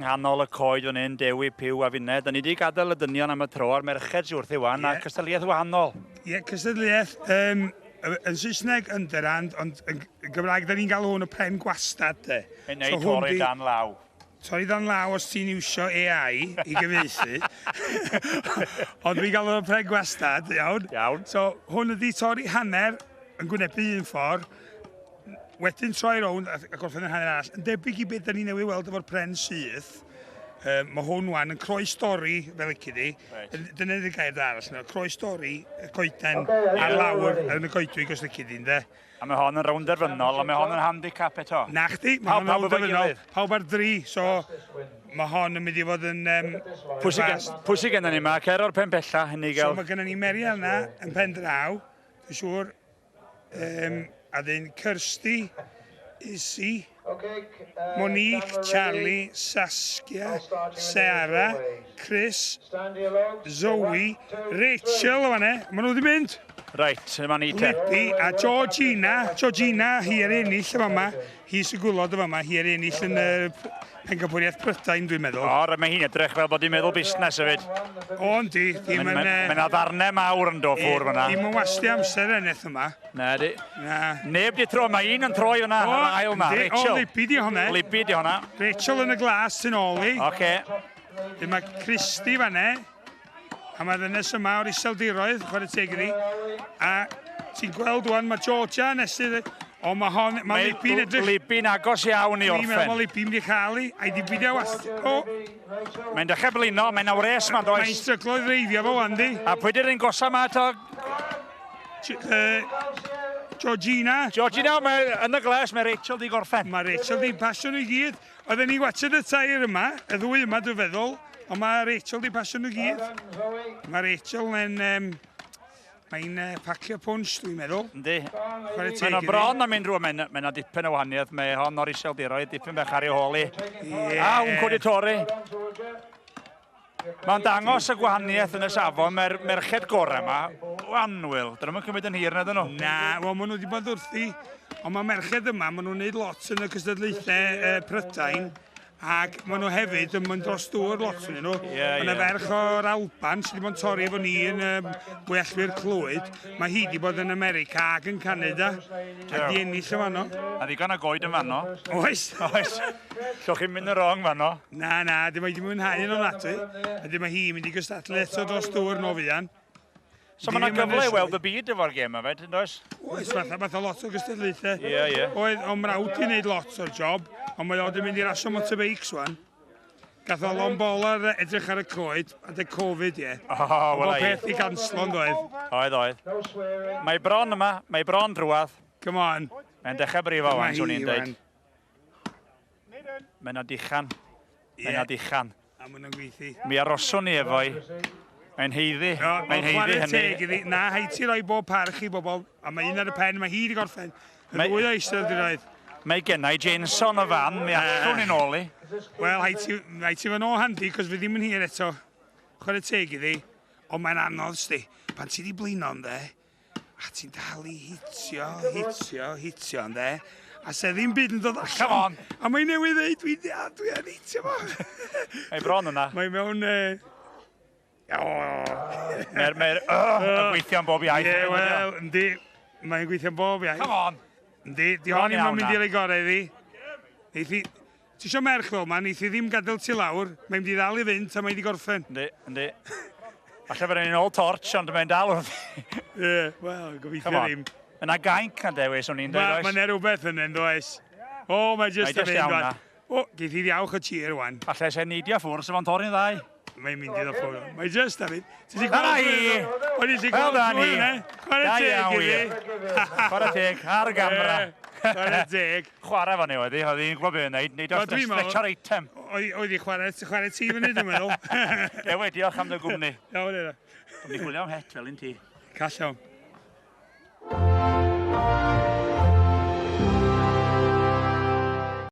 Nghanol y coed fan hyn, Dewi, Puw a finne. Da ni wedi gadael y dynion am y tro a'r merched sydd wrthi wan, yeah. a cystadleuaeth wahanol. Ie, yeah, cystadleuaeth um, yn Saesneg underhand, ond yn Gymraeg da ni'n galw hwn y pren gwastad, de. Neu so torri dan law. Torri dan law os ti'n iwsio AI i gyfieithu. ond fi'n galw y pren gwastad, iawn. Iawn. So hwn ydi torri hanner yn gwynebu un ffordd, Wedyn troi rownd a gorffen yr hanner arall. Yn debyg i beth da ni newydd weld efo'r pren syth, um, mae hwn wan yn croes dorri, fel lici di. Right. Dyna ydy'r gair da arall, no? croes dorri y coeden okay, ar lawr yn y goedwig os lici di, ynde? A mae hon yn rownd derfynol, a mae hon yn handicap eto. Na chdi, mae hon yn rownd derfynol. Pawb ar dri, so mae hon yn mynd i fod yn um, Pwy sydd gennym ni yma? Cer o'r pen pella, hynny gael. So mae gennym ni Meriana yn pen draw, dwi'n siŵr, Um, a dyn Kirsty, Izzy, Monique, Charlie, Saskia, Sarah, Chris, Zoe, Rachel o fanne. Maen nhw wedi mynd. Reit, yma ni te. Libby a Georgina. Georgina, hi ar ennill y fama. Hi sy'n gwylod y fama, hi ar ennill yn y Pencampwriaeth Prydain, dwi'n meddwl. O, mae hi'n edrych fel bod hi'n meddwl busnes hefyd. O, yndi. Mae'n ma yna ddarnau mawr yn dod ffwr fyna. Dim yn wastio amser ennill yma. Na, di. Na. Neb di tro, mae un yn troi fyna, yr ail na, Rachel. O, Libby di hwnna. Libby di hwnna. Rachel yn y glas sy'n ôl i. Oce. Dyma Christy fanne. A mae ddynes yma o'r Iseldiroedd, chwarae teg iddi. A ti'n gweld wan, mae Georgia yn esydd... O, mae hon, mae Libby'n edrych... Libby'n agos iawn i orffen. Dwi'n meddwl mae Libby'n mynd i chael i, a'i di beidio wast... O! Mae'n dechrau blino, mae'n awres ma'n does. Mae'n stryglo i ddreifio fo wan, di. A pwy di'r un gosa ma eto? Georgina. Georgina, mae yn y gles, mae Rachel di gorffen. Mae Rachel di pasio nhw i gyd. Oedden ni watchad y tair yma, y ddwy yma dwi'n feddwl, ond mae Rachel di pasio nhw gyd. Mae Rachel yn... Um, mae'n uh, pacio pwnsh, dwi'n meddwl. Yndi. Mae'n o bron am mynd rhywun, mae'n mae yna dipyn o wahaniaeth. Mae hon o'r iseldiroedd, dipyn bach ar ei hôl i. Yeah. A, un codi torri. Mae'n dangos y gwahaniaeth yn y safon, mae'r merched gorau yma, o annwyl, dyn nhw'n cymryd yn hir na dyn nhw. Na, wel maen nhw wedi bod wrthi, ond mae merched yma, maen nhw'n neud lot yn y cystadlaethau Prydain, ac maen nhw hefyd yn mynd dros dŵr lot yn nhw. Yeah, mae yna yeah. ferch o'r Alban sydd wedi bod yn torri efo ni yn um, Gweallwyr Clwyd. Mae hi wedi bod yn America ac yn Canada, a di ennill yn fanno. A ddigon o goed yn fanno. Oes. Oes. Llwch chi'n mynd yn wrong fanno. Na, na, dim wedi mwynhau yn ofnadwy. A dim mae hi'n mynd i gystadlu eto dros dŵr no fuan. So mae yna gyfle i weld y byd efo'r gêm yma, fed, yn does? Oes, fatha, fatha lot o gystadlaethau. Ie, ie. Oedd, o'n mrawd i wneud lot o'r job, ond mae o wedi mynd i rasio motorbikes wan. Gath o lon bol ar edrych ar y coed, adeg Covid, ie. O, oh, wel ai. peth i ganslo, yn doedd? Oedd, oedd. Mae bron yma, mae bron drwadd. Come on. Mae'n dechrau brifo wan, swn i'n dweud. Mae yna dichan. Mae yna dichan. A maen nhw'n gweithio. Mi aroswn ni efo i. Mae'n heiddi. Mae'n heiddi hynny. Teg iddi. Na, haid ti roi bob parch i bobl. A mae un ar y pen, mae hi wedi gorffen. Y ddwy o eistedd wedi roed. Mae gennau Jameson o fan, mi allwn ni'n ôl i. Wel, haid ti, haid ti fod yn ôl handi, cos fi ddim yn hir eto. Chwarae teg iddi. Ond mae'n anodd, sti. Pan ti wedi blino, ynde, A ti'n dal i hitio, hitio, hitio, ynde? A se ddim byd yn dod allan. Come on! A mae'n newydd ddeud, dwi'n dwi yn hitio fo. Mae bron yna. Mae mewn... O! Mae'r mae yn gweithio am bob iaith. Ie, wel, yndi. Mae'n gweithio am bob iaith. Come on! Yndi, di hon i'm yn mynd i roi gorau iddi. Neith hi... Ti isio merch fel 'ma, neith hi ddim gadael ti lawr, mae'n mynd i ddal i fynd tan mae hi 'di gorffen. Yndi, yndi. Falle bod ni'n ôl torch, ond mae'n dal wrth. Ie, wel, gobeithio ddim. Yna gainc na dewis, o'n i'n dweud, oes? Mae yna rhywbeth yn yn does? O, mae jyst yn mynd, wan. O, geith hi ddiawch y cheer, wan. Falle se neidio ffwrdd, sef o'n torri'n ddau. Mae'n mynd i ddod ffwrdd. Mae jyst yn mynd. Ti 'di Dyna gweld hi! O'n i 'di Wel gweld da ni. drwy hwnna. Chwarae Da teg iawn, iddi. wir. Chwarae teg, ar y gamera. Chwarae teg. Chwarae fan oedd hi, oedd hi'n gwybod beth yn neud, neud o Wel, dwi'n meddwl- stretcho'r eitem. Oedd oedd hi chwarae, chwarae ti fyny, dwi'n meddwl. Dewi, diolch am dy gwmni. Iawn, Eira. Dwi'n mynd i chwilio am het fel un ti. Call iawn.